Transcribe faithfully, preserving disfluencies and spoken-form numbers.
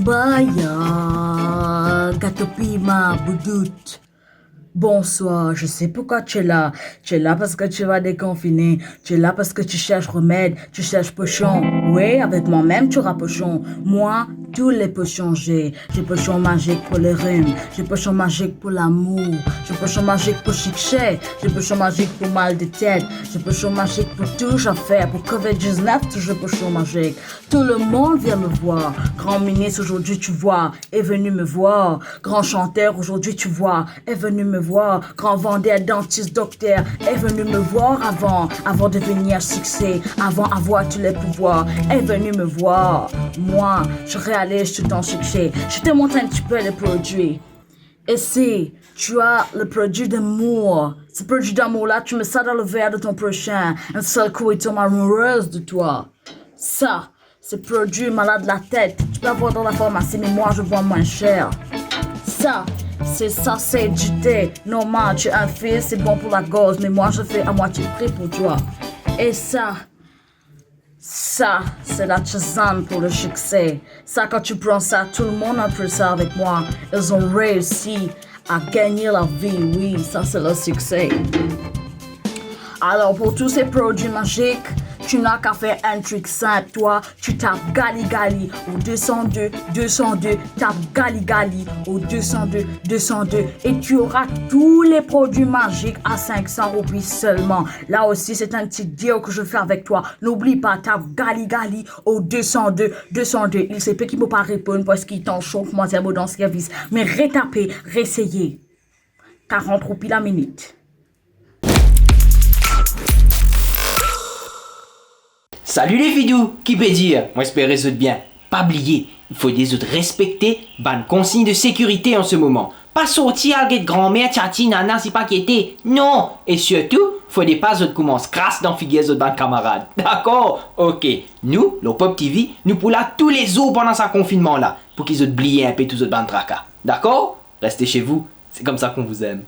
Baya, gato pima, boudout. Bonsoir, je sais pourquoi tu es là. Tu es là parce que tu vas déconfiner. Tu es là parce que tu cherches remède, tu cherches potion. Oui, avec moi-même, tu auras potion. Moi, tous les potions j'ai. J'ai potion magique pour le rhume. J'ai potion magique pour l'amour. J'ai potion magique pour succès. J'ai potion magique pour mal de tête. J'ai potion magique pour tout affaire. Pour covid dix-neuf, toujours potion magique. Tout le monde vient me voir. Grand ministre, aujourd'hui, tu vois, est venu me voir. Grand chanteur, aujourd'hui, tu vois, est venu me voir. Grand vendeur, dentiste, docteur, est venu me voir avant, avant de devenir succès, avant avoir tous les pouvoirs, est venu me voir. Moi, je réalise tout ton succès. Je te montre un petit peu les produits. Ici, tu as le produit d'amour. Ce produit d'amour-là, tu mets ça dans le verre de ton prochain. Un seul coup, il tombe amoureuse de toi. Ça, c'est produit malade la tête. Tu peux avoir dans la pharmacie, mais moi, je vends moins cher. Ça, c'est ça, c'est du thé. Normal, tu es un fils, c'est bon pour la gorge, mais moi, je fais à moitié prix pour toi. Et ça, ça, c'est la tisane pour le succès. Ça, quand tu prends ça, tout le monde a pris ça avec moi. Ils ont réussi à gagner la vie. Oui, ça, c'est le succès. Alors, pour tous ces produits magiques, tu n'as qu'à faire un truc simple, toi. Tu tapes Gali Gali au deux cent deux, deux cent deux, tape Gali Gali au deux cent deux, deux cent deux, et tu auras tous les produits magiques à cinq cents roupies seulement. Là aussi, c'est un petit deal que je fais avec toi. N'oublie pas, tape Gali Gali au deux cent deux, deux cent deux. Il se peut ki mo pa reponn parski li tansion, kouma dir, mo dan servis. Me retape, reseye. Karant roupi la minit. Salut les vidous, ki pe dir? Mo espere zot bien. Pa bliye, fode zot respekte bann konsign de sekirite an se moman. Pa sorti al get granmer, tyati, nana, sipa ki ete. Non! E sirtou, fode pa zot koumans kras dan figir zot bann kamarad. Dakor? Ok. Nou, lor Pop TV, nou pou la toulezour pandan sa konfinnman la, pou ki zot bliye inpe tou zot bann traka. Dakor? Restez chez vous, c'est comme ça qu'on vous aime.